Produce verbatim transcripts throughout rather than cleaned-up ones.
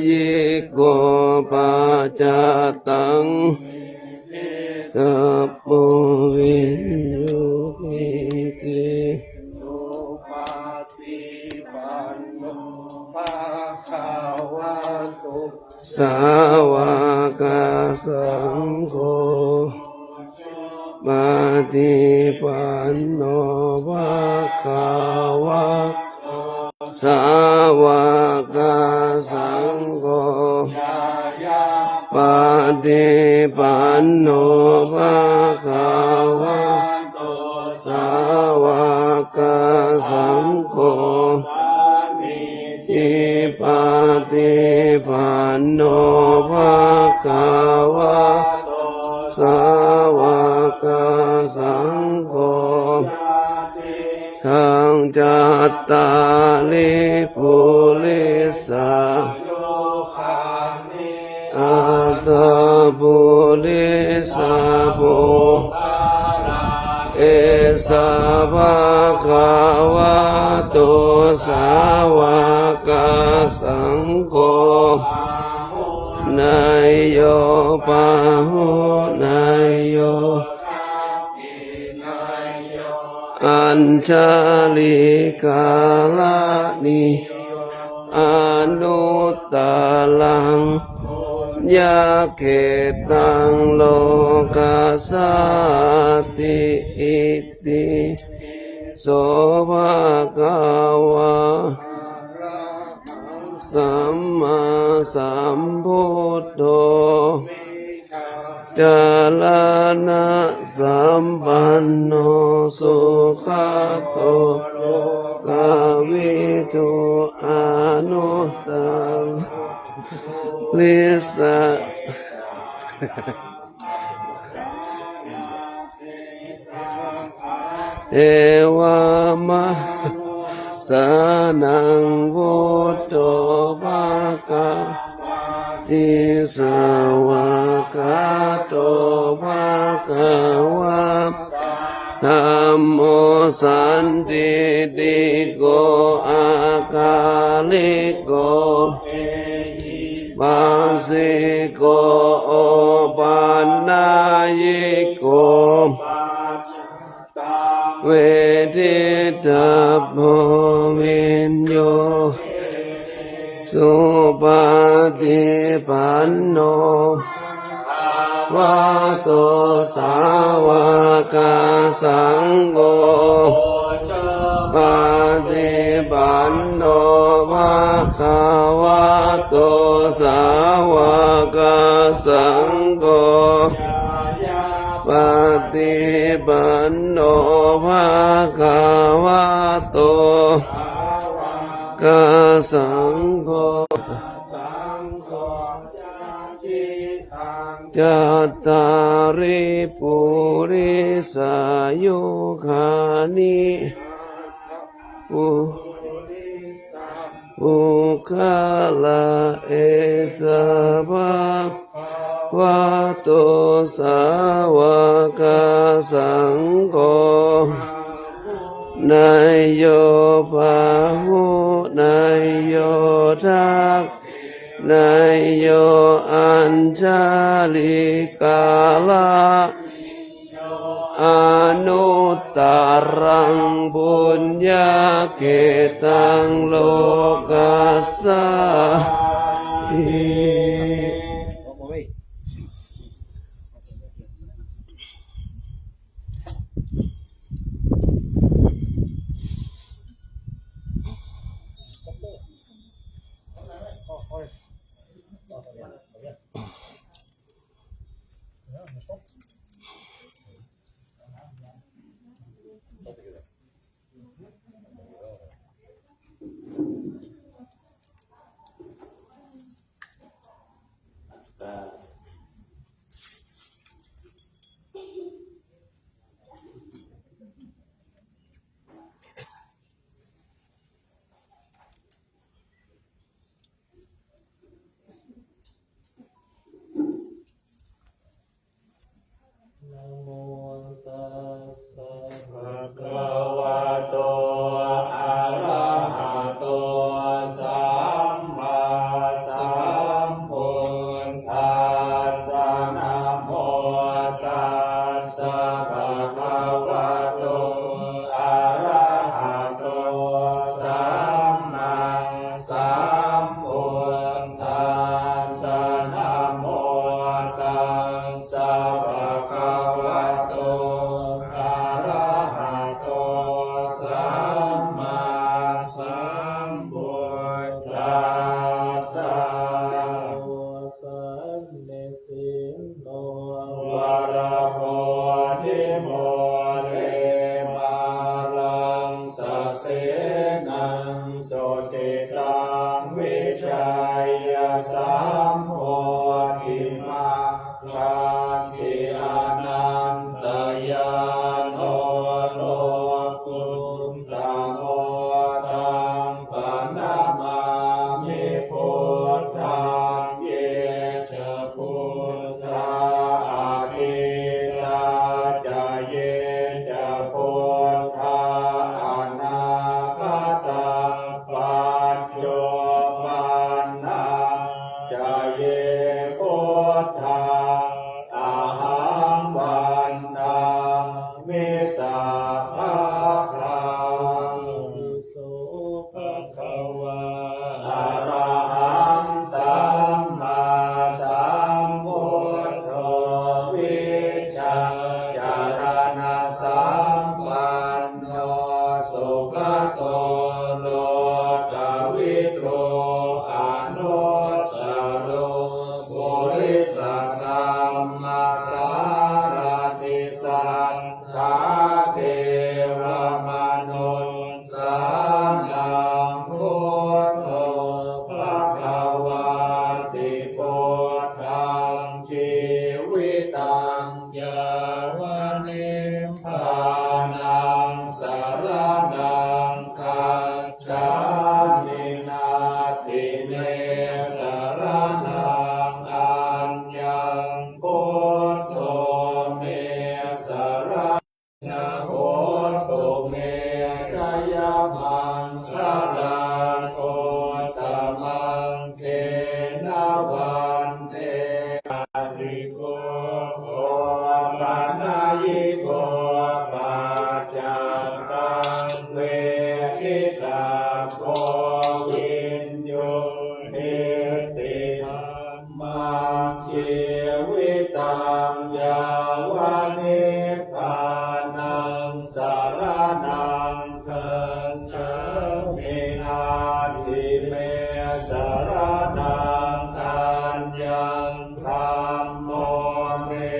yiko paccattaṃ veditabbo viññūhīti. Sāvakasaṅgho, paṭipanno bhagavato sāvakasaṅgho, paṭipanno bhagavato sāvakasaṅgho, paṭipanno bhagavato sāvakasaṅgho, cattāri purisayugāni aṭṭha purisapuggalā, esa bhagavato sāvakasaṅgho, āhuneyyo pāhuneyyo añjalikaraṇīyo anuttaraṃ puññakkhettaṃ lokassāti. Itipi so bhagavā arahaṃ sammāsambuddho vijjācaraṇasampanno sugato lokavidū anuttaro purisa- devamanussānaṃ buddho bhagavāti. Svākkhāto bhagavatā dhammo sandiṭṭhiko akāliko ehipassiko opanayiko veditabbo viññūhīti. Supaṭipanno bhagavato sāvakasaṅgho, paṭipanno bhagavato sāvakasaṅgho, paṭipanno bhagavato sāvakasaṅgho, cattāri purisayugāni aṭṭha purisapuggalā, esa bhagavato sāvakasaṅgho, āhuneyyo pāhuneyyo dakkhiṇeyyo añjalikaraṇīyo anuttaraṃ puññakkhettaṃ lokassāti. saraṇaṃ aññaṃ, Buddho me saraṇaṃ, hotu me jayamaṅgalaṃ. Uttamaṅgena vandeha. Ko opanayiko paccattaṃ veditabbo viññūhīti. Dhammaṃ jīvitaṃ yāva nibbānaṃ saraṇaṃ gacchāmi. Natthi me saraṇaṃ aññaṃ, Dhammo me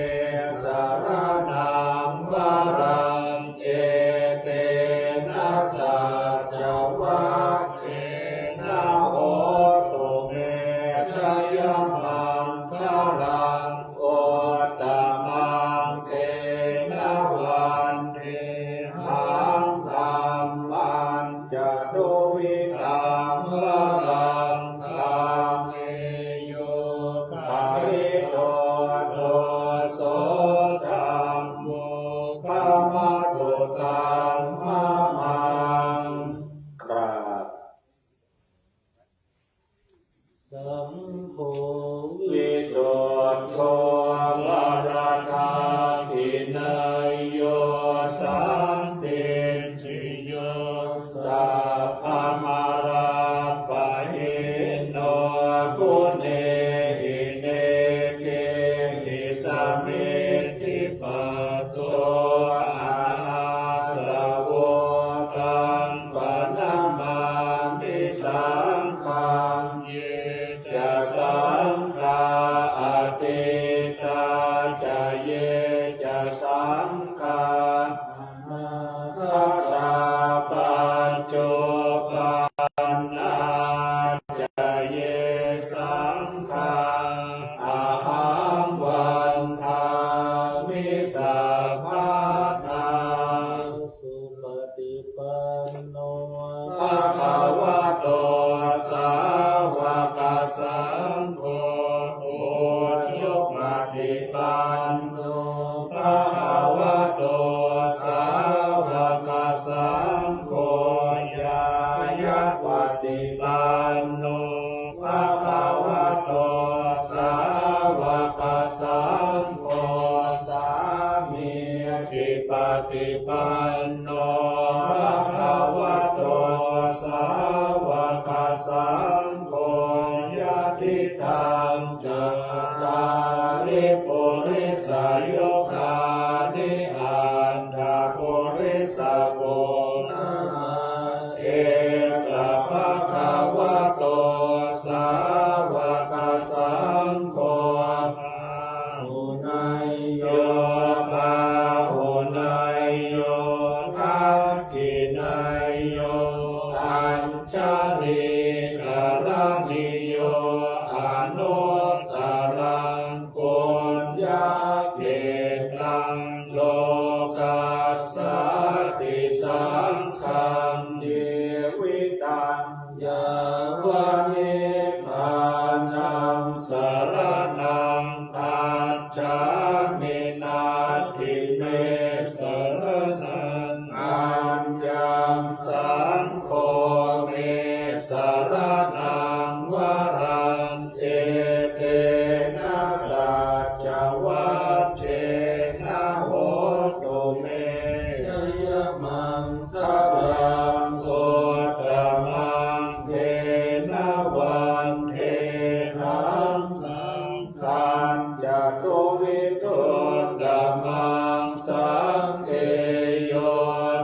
saraṇaṃ varaṃ, etena saccavajjena hotu me jayamaṅgalaṃ. Uttamaṅgena vandehaṃ dhammañca duvidhaṃ varaṃ, dhamme yo khalito doso, dhammo khamatu taṃ mamaṃ. กราบ Saṅgho visuddho varadakkhiṇeyyo, sandiṭṭhiyo sabbamalappahīno, guṇehi nekehi samiddhipatto, anāsavo taṃ paṇamāmi saṅghaṃ. Ye ca saṅghā atītā ca, ye ca saṅghā anāgatā, paccuppannā ca ye saṅghā, ahaṃ vandāmi sabbadā. Supaṭipanno bhagavato sāvakasaṅgho, ujupaṭipanno bhagavato sāvakasaṅgho, ñāyapaṭipanno bhagavato sāvakasaṅgho, sāmīcipaṭipanno bhagavato sāvakasaṅgho, yadidaṃ cattāri purisayugāni aṭṭha purisapuggalā, esa bhagavato sāvakasaṅgho, āhuneyyo pāhuneyyo dakkhiṇeyyo añjalikaraṇīyo anuttaraṃ puññakkhettaṃ lokassāti. Saṅghaṃ jīvitaṃ yāva nibbānaṃ saraṇaṃ gacchāmi. Natthi me saraṇaṃ aññaṃ, saṅgho me saraṇaṃ varaṃ, etena saccavajjena hotu me jayamaṅgalaṃ. Uttamaṅgena vandehaṃ saṅghañca duvidhuttamaṃ. Saṅghe yo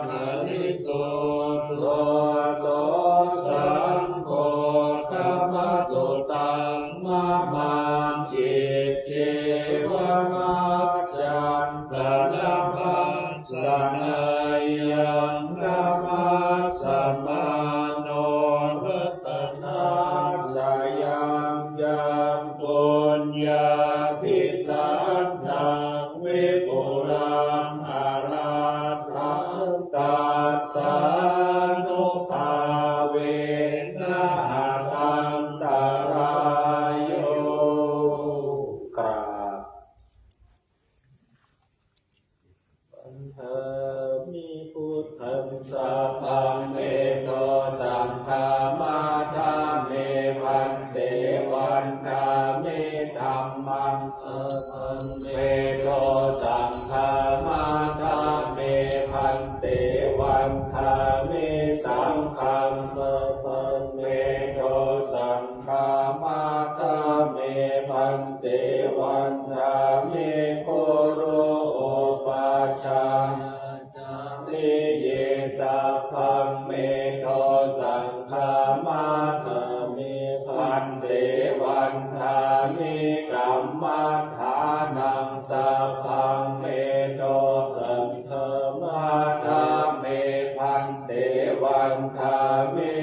khalito doso, saṅgho khamatu taṃ mamaṃ. Iccevamatthantanamas saneyyaṃ namassamāno ratanattayaṃ, yaṃ puññābhisandaṃ vipulaṃ alatthaṃ, tassānubhāvena akantaṃ vandāmi dhammaṃ sabbaṃ me do saṅgham adha me bhante vandāmi saṅghaṃ sabbaṃ me do saṅgham adha me bhante vandāmi guru upajjhāyā cāriye sabbaṃ me do saṅgham adha me bhante vandāmi kammaṭṭhānaṃ sabbaṃ me do saṅgham adha me bhante vandāmi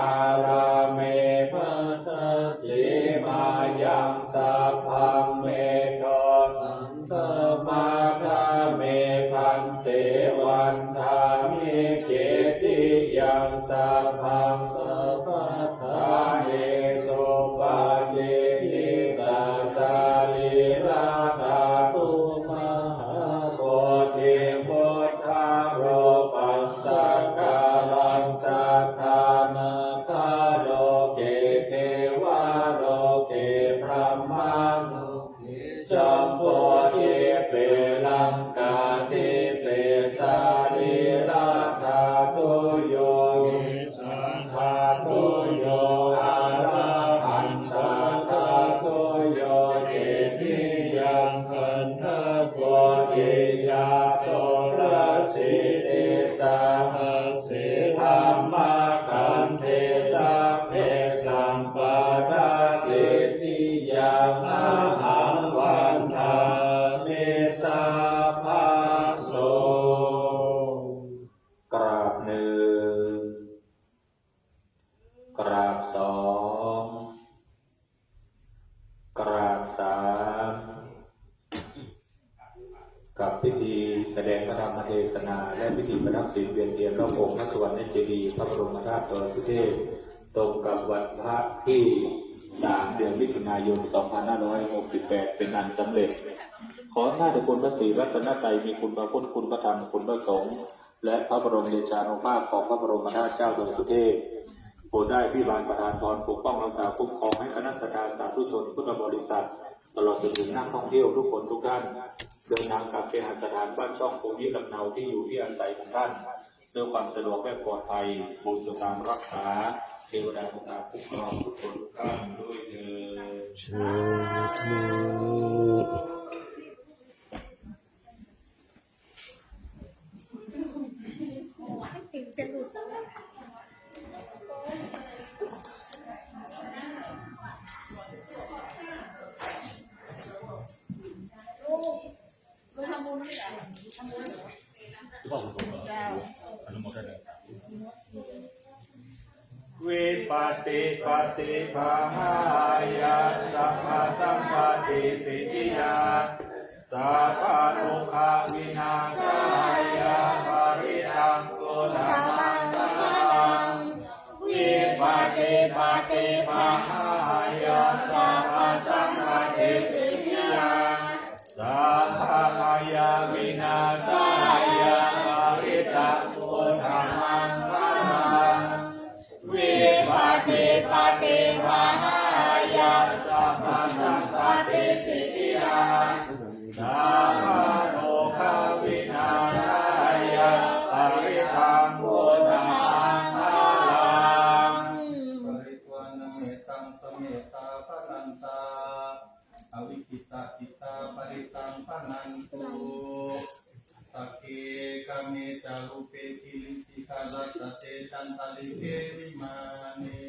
ārāme baddhasīmāyaṃ sabbaṃ me do saṅgham adha me bhante vandāmi cetiyaṃ sabbaṃ sabbaṭṭhāne supatiṭṭhitā sarīradhātu mahābodhiṃ buddharūpaṃ sakalaṃ sadā nāgā loke devā loke brahmā loke jambudīpe laṅkādīpe sarīradhātuyo esa dhātuyo arahantadhātuyo cetiyaṃ khandhakoṭijatorasītisahas se dhammakkhandhe sabbe sampadāsiddhiyā ahaṃ vandāmi sabbaso. กราบหนึ่ง กราบสอง กราบสาม กับพิธีแสดงพระธรรมเทศนา และพิธีประทักษิณเวียนเทียนรอบองค์พระสุวรรณเจดีย์พระบรมธาตุดอยสุเทพ ตรงกับวันพระที่สาม เดือนมิถุนายน สองพันห้าร้อยหกสิบแปด เป็นอันสำเร็จ ขออำนาจแด่คุณพระศรีรัตนตรัย มีคุณพระพุทธ คุณพระธรรม คุณพระสงฆ์ และพระบรมเดชานุภาพของพระบรมธาตุเจ้าดอยสุเทพ โปรดได้อภิบาลประทานพร ปกป้องรักษาคุ้มครองให้คณะศรัทธาสาธุชนพุทธบริษัท ตลอดจนถึงนักท่องเที่ยวทุกคนทุกท่าน เดินทางกลับเคหสถานบ้านช่องภูมิลำเนาที่อยู่ที่อาศัยของท่าน ด้วยความสะดวกและปลอดภัย บุญสุตานรักษา เทวดาเมตตาคุ้มครองทุกคนทุกท่านด้วยเทอญ สาธุ Vipattipaṭibāhāya sabbasampattisiddhiyā sabbarogavināsāya parittaṃ brūtha maṅgalaṃ. Vipattipaṭibāhāya sabbasampattisiddhiyā sabbabhayavināsāya parittaṃ brūtha maṅgalaṃ. Vipattipaṭibāhāya sabbasampattisiddhiyā sabbarogavināsāya parittaṃ brūtha maṅgalaṃ. Pharitvāna mettaṃ samettā bhadantā avikkhittacittā parittaṃ bhaṇantu. Sagge kāme ca rūpe girisikharataṭe cantalikkhe vimāne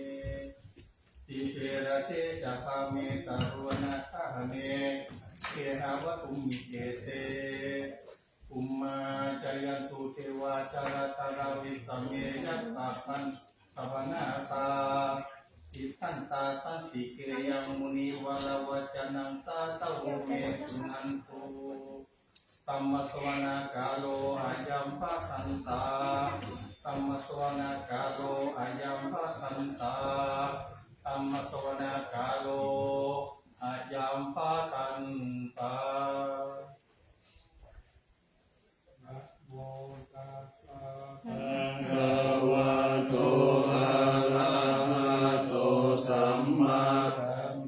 dīpe raṭṭhe ca gāme taruvanagahane gehavatthumhi khette bhummā cāyantu devā jalathalavisame yakkhagandhabbanāgā tiṭṭhantā santike yaṃ munivaravacanaṃ sādhavo me suṇantu. Dhammassavanakālo ayambhadantā. Dhammassavanakālo ayambhadantā. Dhammassavanakālo ayambhadantā. Namo tassa bhagavato arahato sammāsam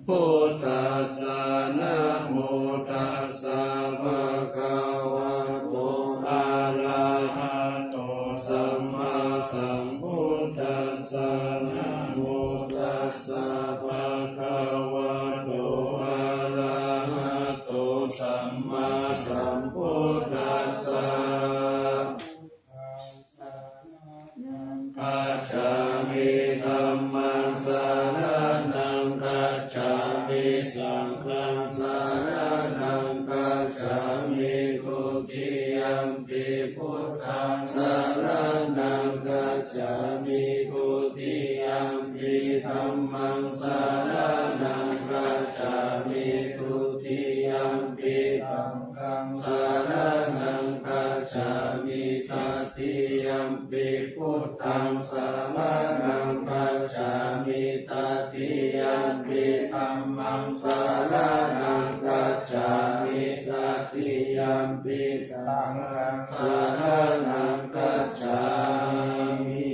Saṅghaṃ saraṇaṃ gacchāmi. Dutiyampi buddhaṃ saraṇaṃ gacchāmi. Dutiyampi dhammaṃ saraṇaṃ gacchāmi. Dutiyampi saṅghaṃ saraṇaṃ gacchāmi. Tatiyampi buddhaṃ saraṇaṃ gacchāmi. Tatiyampi dhammaṃ saraṇaṃ gacchāmi. Tatiyampi saṅghaṃ saraṇaṃ gacchāmi.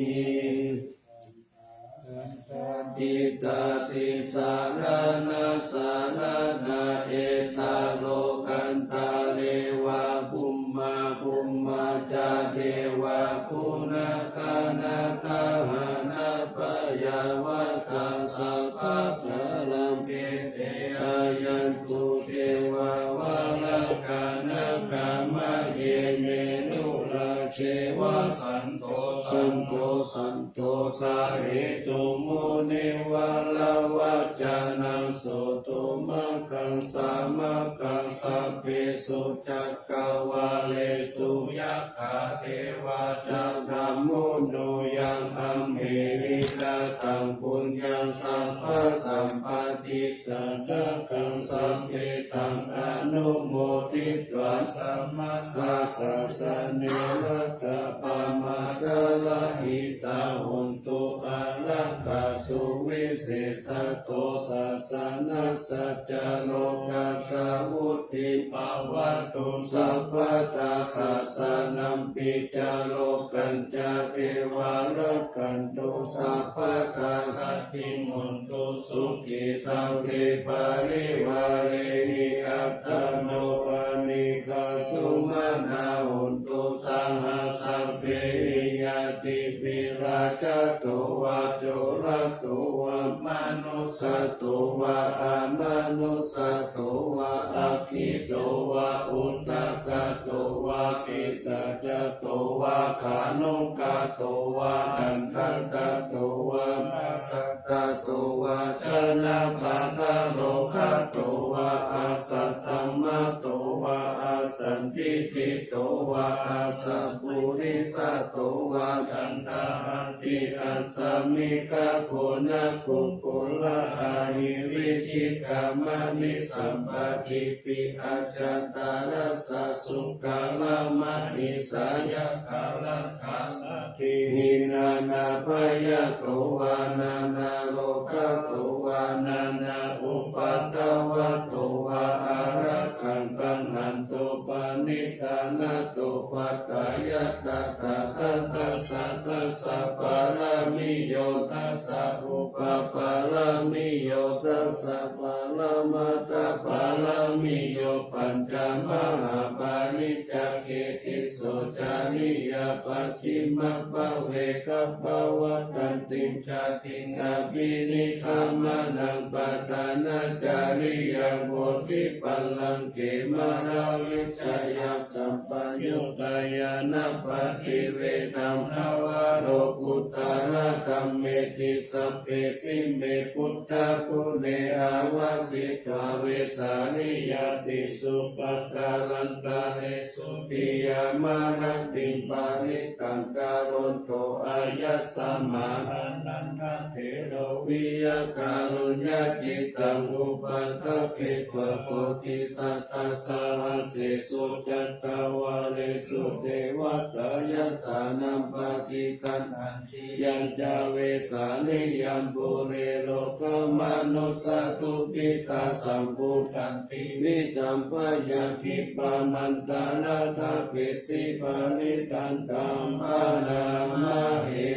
Ṭhāti saraṇasaraṇā, etta lokantare va bhummā, bhummā ca devā guṇagaṇagahana, byāvaṭā sabbakālaṃ, ete āyantu devā valakā, nāgā mahe meru rājeva, santo santo santo sahetu munivaravacanaṃ, suṇotu bhagavato sāvakaṃ, sabbesu cakkavāḷesu, yakkhā devā ca brahmuno, yaṃ amhehi kataṃ puññaṃ, sabbasampatti sādakaṃ, sabbe taṃ anumoditvā, samantā sāsane ratā, pamādarahitā hontu, ārakkha suvisesato, sāsanassa ca lokassa vuḍḍhī bhavatu sabbadā. Sāsanampi ca lokañca devā rakkhantu sabbadā, saddhiṃ hontu sukhī sabbe, parivārehi attano anīghā sumanā hontu, saha sabbehi ñātibhi. Rājato vā corato vā manussato vā amanussato vā aggito vā udakato vā pisācato vā khāṇukato vā kaṇṭakato vā kaṇṭakato vā janapadarogato vā asaddhammato vā asandiṭṭhito vā asappurisato vā chandādi asami kha goṇa kukkura ahi vicchikamaṇisappadīpi ajjhataracchasūkaramahiṃsāya kārakkhasatthī hīnanābhayato vā nānārogato vā nānāupaddavato vā ārakkhaṃ gaṇhantu paṇḍitānato paṭṭhāya tathāgatassa tassa pāramiyo tassa upapāramiyo tassa paramatthapāramiyo pañca mahāpariccāge tisso cariyā pacchimabbhave gabbhāvakkantiṃ jātiṃ abhinikkhamanaṃ padhānacariyaṃ bodhipallaṅke māravijayasampayuttā ñāṇappaṭivedhaṃ navalokuttaradhammeti sabbepime buddhaguṇe āvajjitvā vesāliyā tīsu pākārantaresu tiyāmarattiṃ parittaṃ karonto āyasmā ānandatthero viya kāruññacittaṃ upaṭṭhapetvā bodhisattasāhasīsu cakkavāḷesu devatā yassāṇaṃ paṭiggaṇhanti yañca vesāliyaṃ pure rogāmanussadubbhikkhasambhūtantividhaṃ bhayaṃ khippamantaraṃ ṭhāpesi parittaṃ taṃ bhaṇāma he.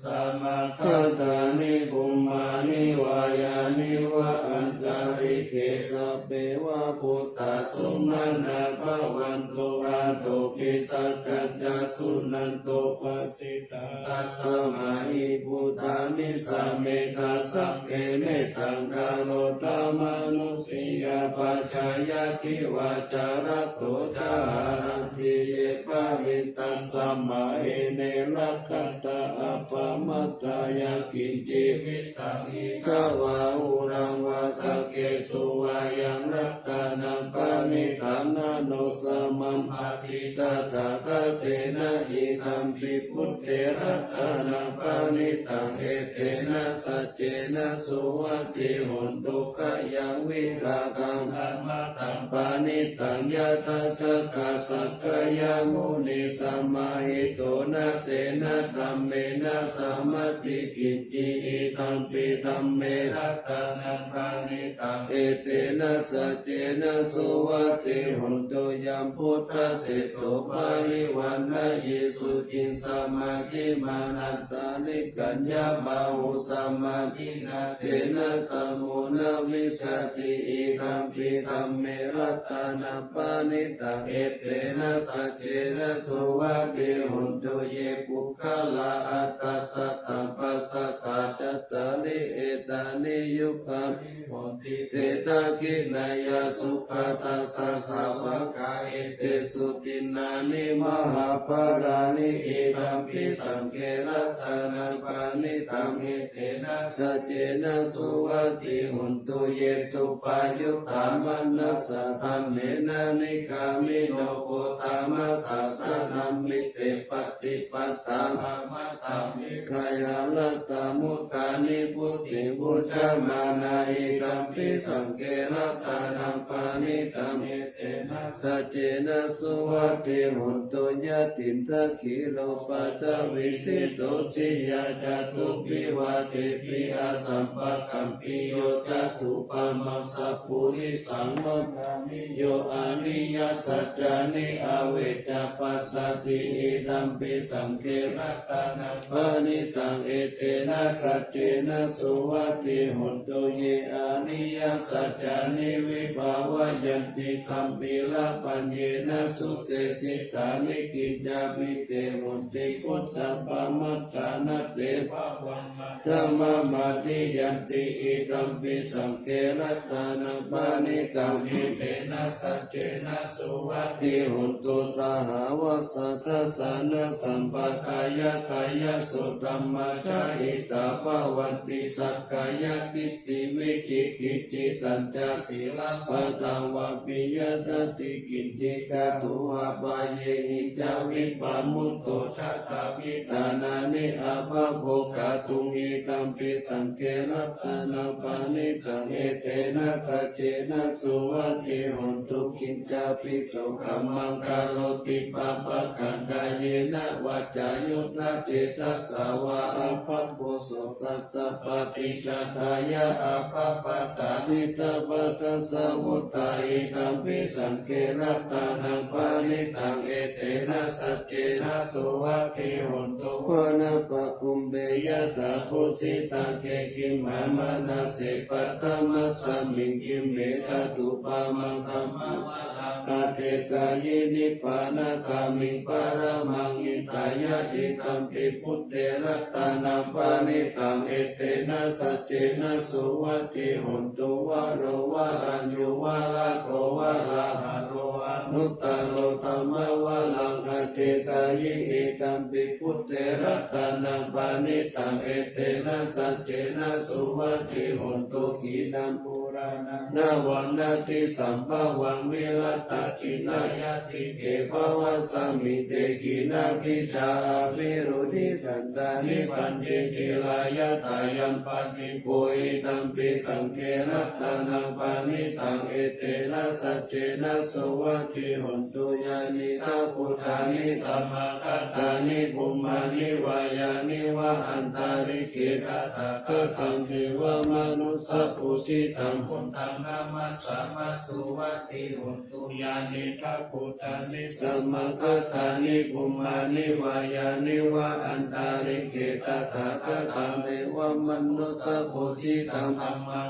Samāgatāni bhummāni vā yāni va antalikkhe sabbe devā bhūtā sumanā bhavantu, athopi sakkacca suṇantu bhāsitaṃ. Tasmā hi bhūtā nisāmetha sabbe, mettaṃ karotha mānusiyā pajāya, divā ca ratto ca haranti ye baliṃ, tasmā hi ne rakkhatha appamattā. Yaṃ kiñci vittaṃ idha vā huraṃ vā, saggesu vā yaṃ ratanaṃ paṇītaṃ, na no samaṃ atthi tathāgatena, idampi buddhe ratanaṃ paṇītaṃ, etena saccena suvatthi hotu. Khayaṃ virāgaṃ amataṃ paṇītaṃ, yadajjhagā sakyamunī samāhito, na tena dhammena samatthi kiñci, idampi dhamme ratanaṃ paṇītaṃ, etena saccena suvatthi hotu. Yambuddhaseṭṭho parivaṇṇayī suciṃ, samādhimānantarikaññamāhu, samādhinā tena samo na vijjati, idampi dhamme ratanaṃ paṇītaṃ, etena saccena suvatthi hotu. Ye puggalā aṭṭha sataṃ pasatthā, cattāri etāni yugāni honti, te dakkhiṇeyyā sugatassa sāvakā, etesu dinnāni mahapphalāni, idampi saṅghe ratanaṃ paṇītaṃ, etena saccena suvatthi hotu. Ye suppayuttā manasā daḷhena, nikkāmino gotamasāsanamhi, te pattipattā amataṃ vigayha, laddhā mudhā nibbutiṃ bhuñjamānā, idampi saṅghe ratanaṃ paṇītaṃ, etena saccena suvatthi hotu. Yathindakhīlo paṭhaviṃ sito siyā, catubbhi vātebhi asampakampiyo, tathūpamaṃ sappurisaṃ vadāmi, yo ariyasaccāni avecca passati, idampi saṅghe ratanaṃ paṇītaṃ, etena saccena suvatthi hotu. Ye ariyasaccāni vibhāvayanti, gambhīrapaññena sudessitāni, kiñcāpi te honti kuccappamatā, na te bhavaṃ aṭṭhamamādiyanti, idampi saṅghe ratanaṃ paṇītaṃ, etena saccena suvatthi hotu. Sahāvassa dassanasampadāya, thāyaso dhammā jahitā bhavanti, sakkāyadiṭṭhi vicikicchitañca, sīlabbataṃ vāpi yadatthi kiñci, kātuṃ appamaññehi ca vippamutto, chattāpi dānāni abhabbo kātuṃ, idampi saṅghe ratanaṃ paṇītaṃ, etena saccena suvatthi hotu. Kiñcāpi so kammaṃ karoti pāpakaṃ, kāyena vācāyuda cetasā vā, abhabbo so tassa paṭicchādāya, abhabbatā diṭṭhapadassa vuttā, idampi saṅghe ratanaṃ paṇītaṃ, etena saccena suvatthi hotu. Pāṇabhā kumbhe yathā, phussitagge gimhā manase, paṭhamasmiṃ gimhe tathūpamaṃ dhammavaraṃ, adesāmi nibbānagāmiṃ paramaṃ hitāya, idampi buddhe ratanaṃ paṇītaṃ, etena saccena suvatthi hotu. Varo varaññū varado varāharo, anuttaro dhammavaraṃ adesāmi, idampi buddhe ratanaṃ paṇītaṃ, etena saccena suvatthi hotu. Khīṇaṃ purāṇaṃ navaṃ natthi sambhavaṃ, virattacittāyatike bhavasmiṃ, te khīṇabījā aviruḷhichandā, nibbanti dhīrā yathāyampadīpo, idampi saṅghe ratanaṃ paṇītaṃ, etena saccena suvatthi hotu. Yānīdha bhūtāni samāgatāni, bhummāni vā yāni va antalikkhe, tathāgataṃ devamanussapūjitaṃ, buddhaṃ namassāma suvatthi hotu. Yānīdha bhūtāni samāgatāni, bhummāni vā yāni va antalikkhe, tathāgataṃ devamanussapūjitaṃ, dhammaṃ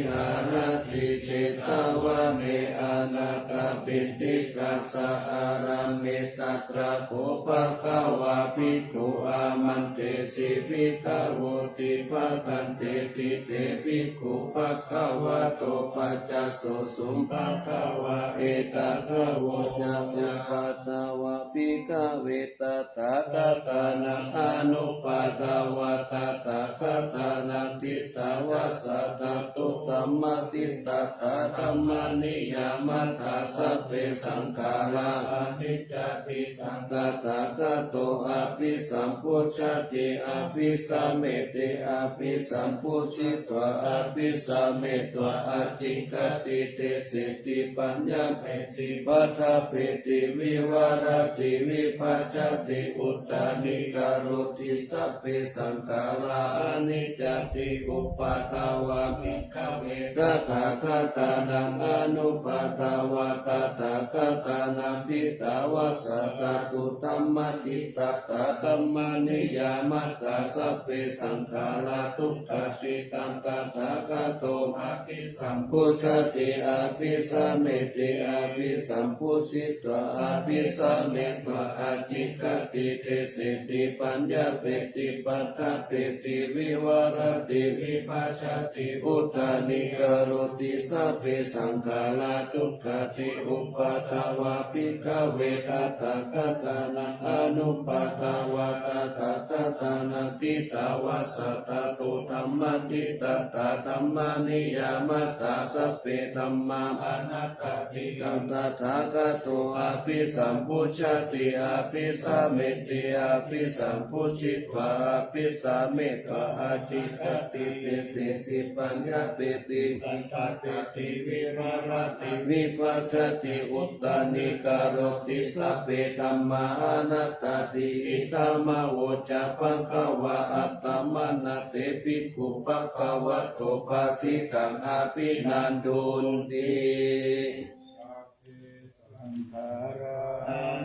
viharati jetavane anāthapiṇḍikassa ārāme. Tatra kho bhagavā bhikkhū āmantesi bhikkhavoti. Bhadantesi te bhikkhū bhagavato paccassosuṃ. Bhagavā etadavoca: Uppādā vā bhikkhave tathāgatānaṃ anuppādā vā tathāgatānaṃ, ṭhitā va sā dhātu dhammaṭṭhitatā dhammaniyāmatā sabbe saṅkhārā aniccāti. Taṃ tathāgato abhisambujjhati abhisameti, abhisambujjhitvā abhisametvā ācikkhati deseti paññapeti paṭṭhapeti vivarati vibhajati uttānīkaroti sabbe saṅkhārā aniccāti. Uppādā vā bhikkhave tathāgatānaṃ anuppādā vā tathāgatānaṃ, ṭhitā va sā dhātu dhammaṭṭhitatā dhammaniyāmatā sabbe saṅkhārā dukkhāti. Taṃ tathāgato abhisambujjhati abhisameti, abhisambujjhitvā abhisametvā ācikkhati deseti paññapeti paṭṭhapeti vivarati vibhajati uttānīkaroti sabbe saṅkhārā dukkhāti. Uppādā vā bhikkhave tathāgatānaṃ anuppādā vā tathāgatānaṃ, ṭhitā va sā dhātu dhammaṭṭhitatā dhammaniyāmatā sabbe dhammā anattā. Taṃ tathāgato abhisambujjhati abhisameti, abhisambujjhitvā abhisametvā ācikkhati deseti paññapeti paṭṭhapeti vivarati vibhajati uttānīkaroti sabbe dhammā anattāti. Idamavoca bhagavā. Attamanā te bhikkhū bhagavato bhāsitaṃ abhinandunti.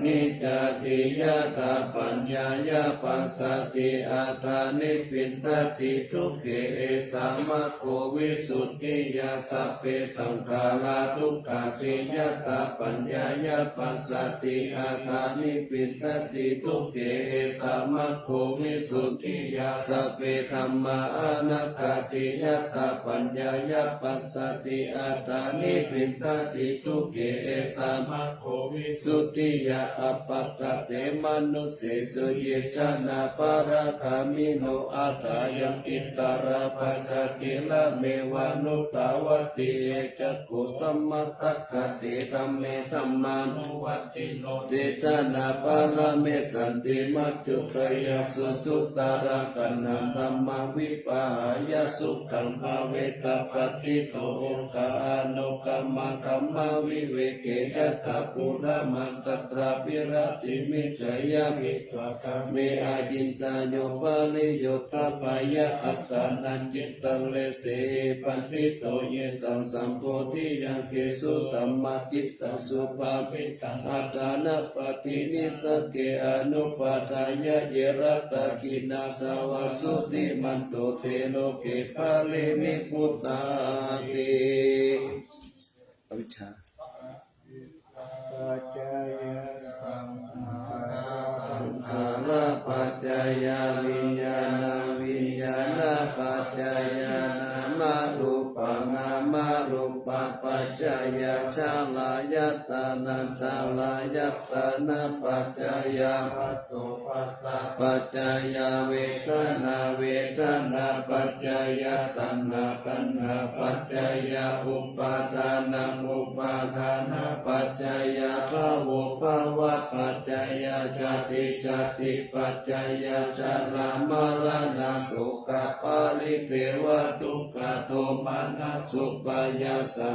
nicchāti ñātā paññāya passati attāni piṇḍati dukkhe. Esā maggo visuddhiyā sabbe saṅkhārā dukkhāti ñātā paññāya passati attāni piṇḍati dukkhe. Esā maggo visuddhiyā sabbe dhammā anattāti ñātā paññāya passati attāni piṇḍati dukkhe. Esā maggo visuddhiyā appakate manussesū ye janā balavāgino aṭṭhayaṃ ittharā paccakkhirameva anuttavattī. Ye cakkhusamā dakkhā te dhamme dhammānuvattino te janā palamessanti maccudāyasū sudaraṃ kaṇhaṃ dhammaṃ vipahāya sukhaṃ bhavetāpaṭito. Oghā ano gamā gammā viveke yathā phuṭṭhamaṃ tatra virattimiccheyya hitvā kāme acintayupayaso pariyoṭṭhapāya attano cittaṃ resce. Paṇḍito yesaṃ sambodhiyaṅgesu sammadiṭṭhaṃ subhāvitaṃ attānapaṭinissagge anupādāya ye rattāgilā savā jutimanto te loke paranibbutāti. Avijjā saṅkhārā paccayā viññāṇaṃ viññāṇapaccayā nāmarūpaṃ nāmarūpapaccayā jarāyatanaṃ jarāyatanapaccayā phassapajjayā vedanā vedanāpaccayā taṇhā taṇhāpaccayā upādānaṃ upādānapaccayā bhavo bhavapaccayā jāti jātipaccayā jarāmaraṇasoka paridevadukkhadomanassupāyāsā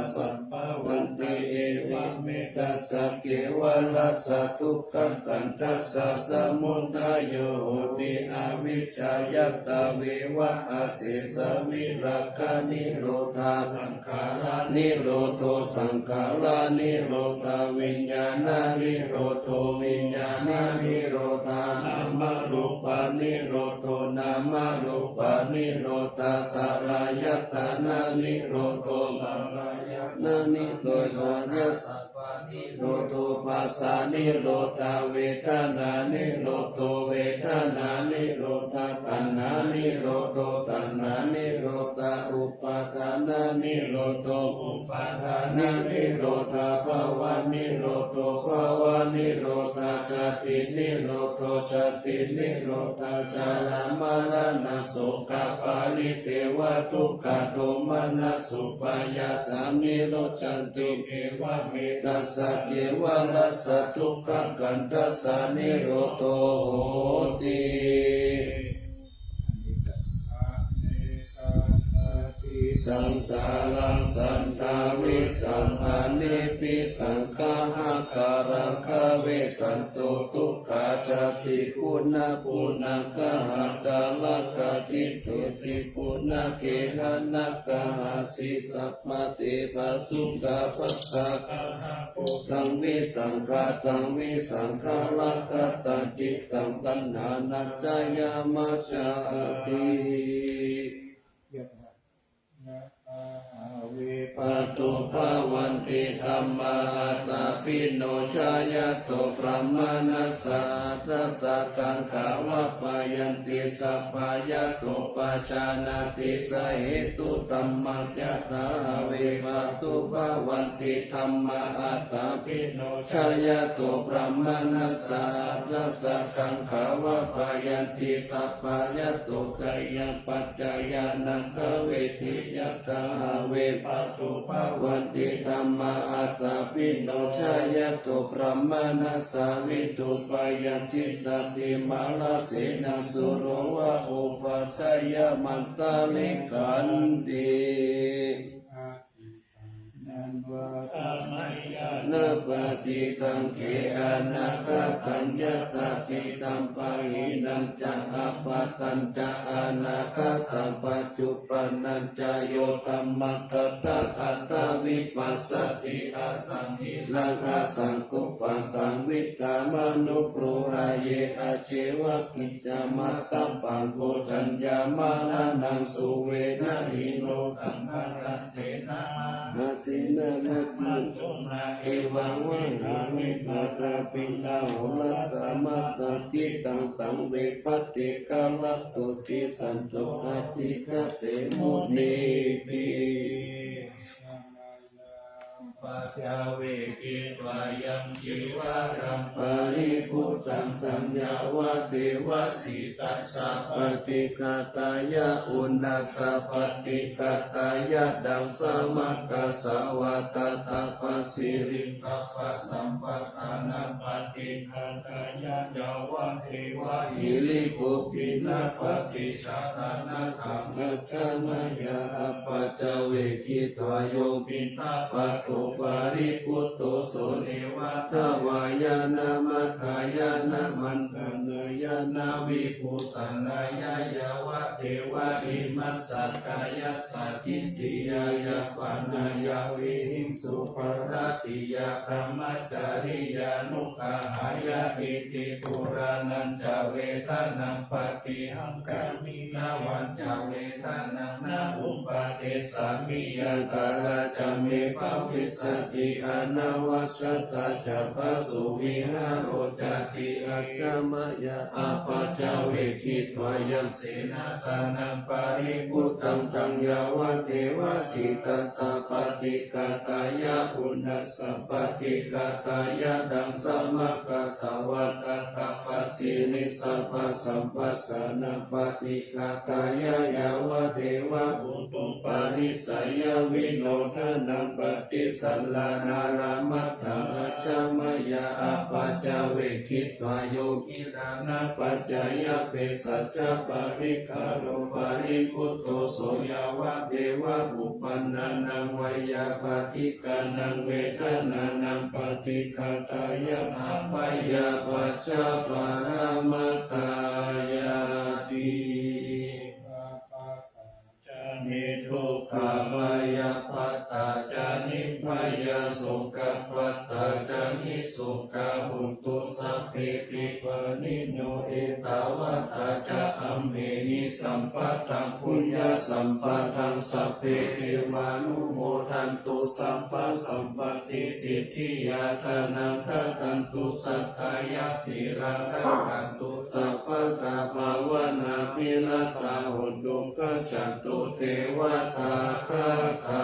bhavanti. Evametassa kevalassa dukkhakandhassa samudayo hoti. Avijjāya tveva asesavirāganirodhā saṅkhāranirodho saṅkhāranirodhā viññāṇanirodho viññāṇanirodhā nāmarūpanirodho nāmarūpanirodhā saḷāyatananirodho saḷāyatananirodhā nirodho phassanirodhā vedanānirodho vedanānirodhā taṇhānirodho taṇhānirodhā upādānanirodho upādānanirodhā bhavanirodho bhavanirodhā jātinirodho jātinirodhā jarāmaraṇasoka paridevadukkhadomanassupāyāsā nirujjhanti. Evametassa kevalassa dukkhakandhassa nirodho hoti. Saṃsāraṃ saṇṭhāvisen anipīsaṃ ṭhānakkharakhavesanto dukkhajātiguṇaguṇākarakkhacittesi guṇagehanakkahāsi sabbadeva sukhappagatāhaṃ buddhaṃ visaṅkhataṃ visaṅkhārakkhattañcittaṃ taṇhānaccayamajjhāti. Yathā yāhāve pātubhavanti dhammā ātāpino jāyato brāhmaṇassa addhassa kaṅkhā vappayanti sabbā yato pajānāti sahetuṃ dhammaṃ. Yathāhāve pātubhavanti dhammā ātāpino jāyato brāhmaṇassa addhassa kaṅkhā vappayanti sabbā yato cayyapaccayānaṃ dvāveti. Yathāhāve pātubhavanti dhammā ātāpino jāyato brāhmaṇassa vidhūpayanti tadimārasenā sūro vā upajjhāyā mātali gandhi atītaṃ khe anāgataṃ, yadatītaṃ pahīnañca appattañca anāgataṃ, paccuppannāñca yo dhammaṃ tattha tattha vipassati, asaṃhiraṃ asaṅkuppaṃ taṃ viddhā manubrūhaye. Ajjeva kiccamātappaṃ ko jaññā maraṇaṃ suve, na hi no saṅgarantena mahāsenena maggāhatakā. Evaṃ vihāriṃ ātāpiṃ ahorattamatanditaṃ, taṃ ve bhaddekaratūti santo ācikkhate munibhi. Apaccavekkhitvā yaṃ cīvaraṃ paribhuttaṃ, taṃ yāvadeva sītassa paṭighātāya, uṇhassa paṭighātāya, ḍaṃsamakasavātātapasiriṃ sabbasamphassānapaṭighātāya, yāvadeva hirikopinapaṭicchādanatthaṃ ajja mayā apaccavekkhitvā, yo piṇḍapāto paribhutto, so neva davāya na madāya na maṇḍanāya na vibhūsanāya, yāvadeva imassa kāyassa ṭhitiyā yāpanāya vihiṃsuparatiyā brahmacariyānuggahāya. Iti purāṇañca vedanaṃ paṭihaṅkhāmi, navañca vedanaṃ na uppādessāmi, yātrā ca me bhavissati anavajjatā ca phāsuvihāro cāti. Ajja mayā apaccavekkhitvā yaṃ senāsanaṃ paribhuttaṃ, taṃ yāvadeva sītassa paṭighātāya, uṇhassa paṭighātāya, ḍaṃsamakasavātātapasiriṃsapasamphassānapaṭighātāya, yāvadeva utuparissayavinodanaṃ paṭisallānārāmatthaṃ. Ajja mayā apaccavekkhitvā yo gilānapaccayabhesajjaparikkhāro paribhutto, so yāvadeva uppannānaṃ veyyābādhikānaṃ vedanānaṃ paṭighātāya, abyāpajjhaparamatāyāti. Ca niddukkhā bhayappattā ca nibbhayā, sokappattā ca nissokā, hontu sabbepi pāṇino. Ettāvatā ca amhehi sambhataṃ puññasampadaṃ, sabbe devānumodantu sabbasampattisiddhiyā. Dānaṃ dadantu saddhāya, sīlaṃ rakkhantu sabbadā, bhāvanābhiratā hontu, gacchantu devatāgatā.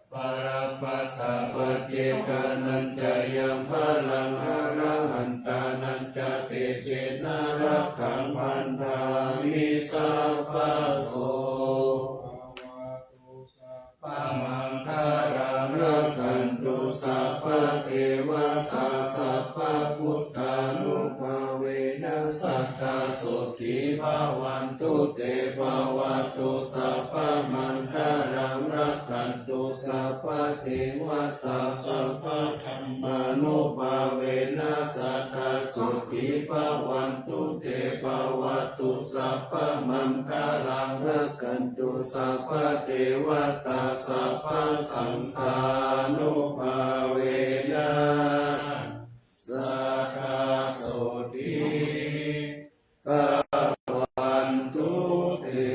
Balappattā paccekānañca yaṃ balaṃ, arahantānañca tejena, rakkhaṃ bandhāmi sabbaso. Bhavatu sabbamaṅgalaṃ, rakkhantu sabbadevatā, sabbabuddhānubhāvena, sadā sotthī bhavantu te. Bhavatu sabbamaṅgalaṃ, rakkhantu sabbadevatā, sabbadhammānubhāvena, sadā sotthī bhavantu te. Bhavatu sabbamaṅgalaṃ, rakkhantu sabbadevatā, sabbasaṅghānubhāvena, sadā sotthī bhavantu te.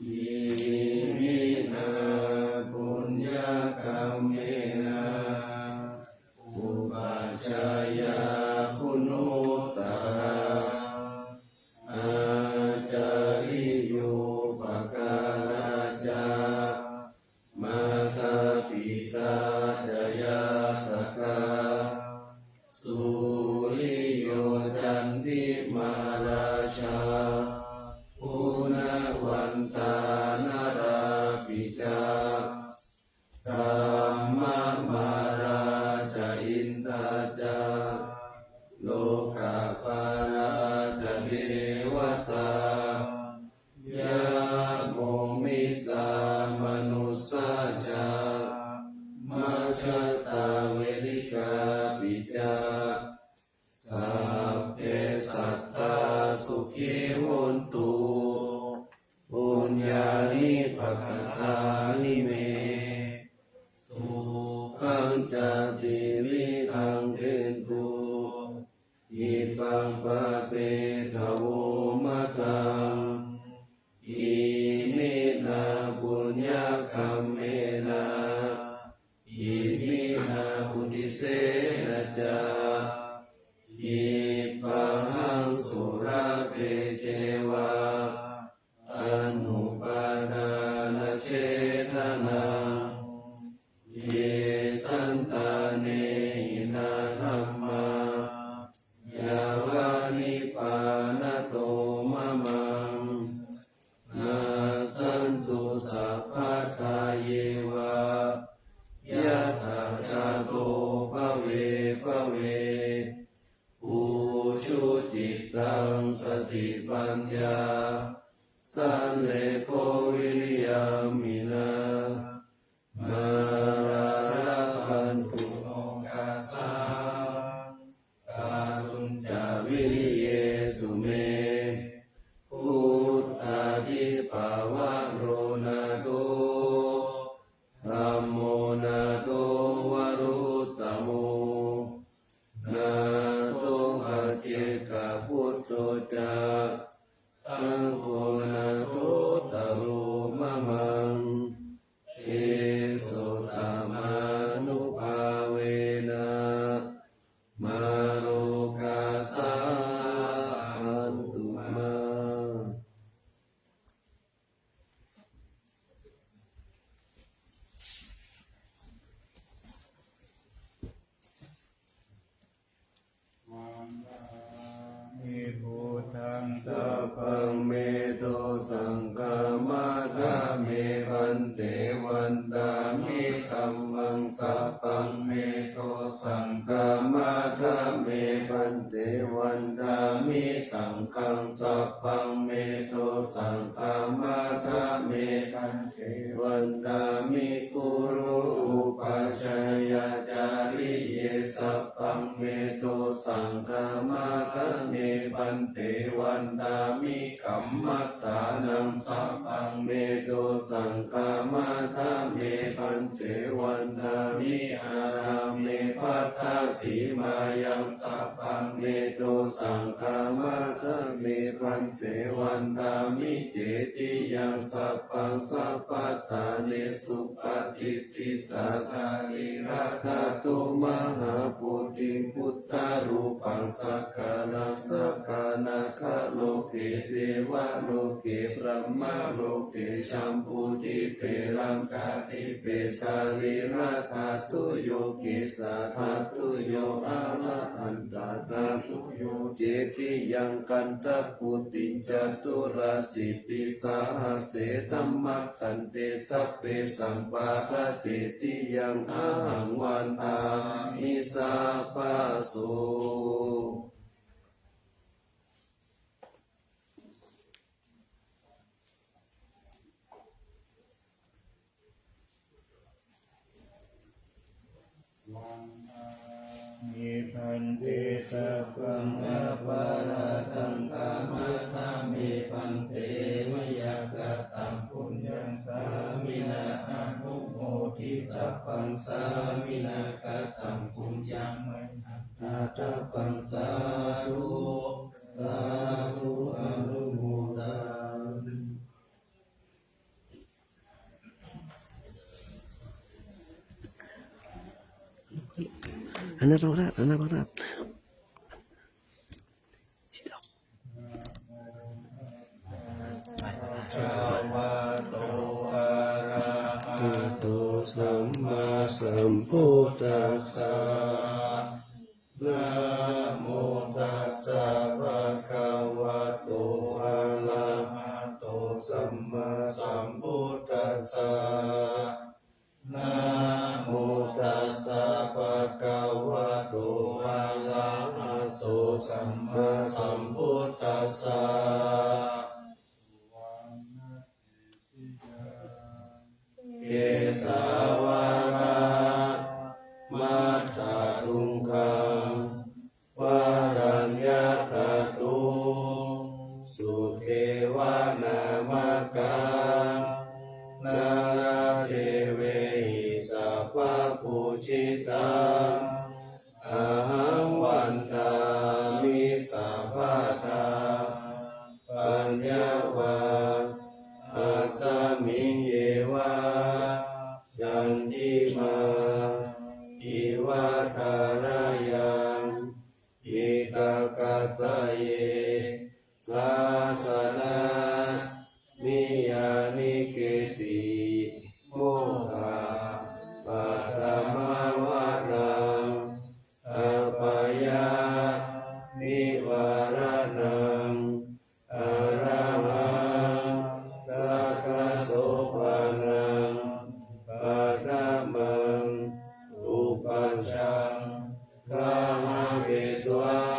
Iminā puññakammena upajjhāyā guṇuttarā, ācariyūpakārā ca mātā pitā ca ñātakā, suriyo candimā rājā, guṇavantā narāpi ca, brahmamārā ca indā ca, lokapālā ca devatā, yamo mittā manussā ca, majjhattā verikāpi ca, sabbe sattā sukhī hontu, puññāni pakatāni me, sukhañca tividhaṃ dentu, khippaṃ pāpetha vomataṃ. Iminā puññakammena, iminā uddisena ca, khippāhaṃ sulabhe ceva, anupādānachedanaṃ. santāne hīnā dhammā yāva nibbānato mamaṃ. Nassantu sabbadā yeva yattha jāto bhave bhave. Ujucittaṃ satipaññā sallekho viriyamhinā mārā labhantu nokāsaṃ kātuñca viriyesu me. Buddhādhipavaro nātho dhammo nātho varuttamo. Nātho paccekabuddho ca saṅgho nāthottaro mamaṃ. Tesottamānubhāvena mārokāsaṃ labhantu mā. Vandāmi buddhaṃ sabbaṃ me dosaṃ khamatha me bhante. Vandāmi dhammaṃ sabbaṃ me dosaṃ khamatha me bhante. Vandāmi saṅghaṃ sabbaṃ me dosaṃ khamatha me bhante. Vandāmi guru upajjhāyācariye sabbaṃ me dosaṃ khamatha me bhante. Vandāmi kammaṭṭhānaṃ sabbaṃ me dosaṃ khamatha me bhante. Vandāmi ārāme bhaddasīmāyaṃ sabbaṃ me dosaṃ khamatha me bhante. Vandāmi cetiyaṃ sabbaṃ sabbaṭṭhānesu patiṭṭhitā sārīradhātu mahābodhiṃ buddharūpaṃ sakalaṃ sadā nāgaloke devaloke brahmaloke jambudīpe laṅkādīpe sārīradhātuyo kesādhātuyo arahantadhātuyo cetiyaṃ gandhakuṭiṃ caturāsītisahasse dhammakkhandhe sabbesaṃ paṭicchediyaṃ ahaṃ vandāmi sabbaso. Vandāmi bhante sabbaṃ aparādhaṃ khamatha me bhante. Mayā kataṃ puññaṃ sāminā anumoditabbaṃ, sāminā kataṃ puññaṃ mayhaṃ dātabbaṃ. Sādhu sādhu anumodāmi. อันนั้นเราละ อันนั้นเราละ Bhagavato arahato sammāsambuddhassa. Namo tassa bhagavato arahato sammāsambuddhassa. Namo tassa bhagavato arahato sammāsambuddhassa. Kesavāna matthaduṅgaṃ varaññakatuṃ sudevanāmakam nānadevehi sabbapūjitaṃ ahaṃ vandāmi sabbadā. Paññā va asmiṃ yeva candimā iva tharayaṃ dighaggahaye dassanā niyyāniketti. Mokkhappattamā upajjhaṃ grāhaktvā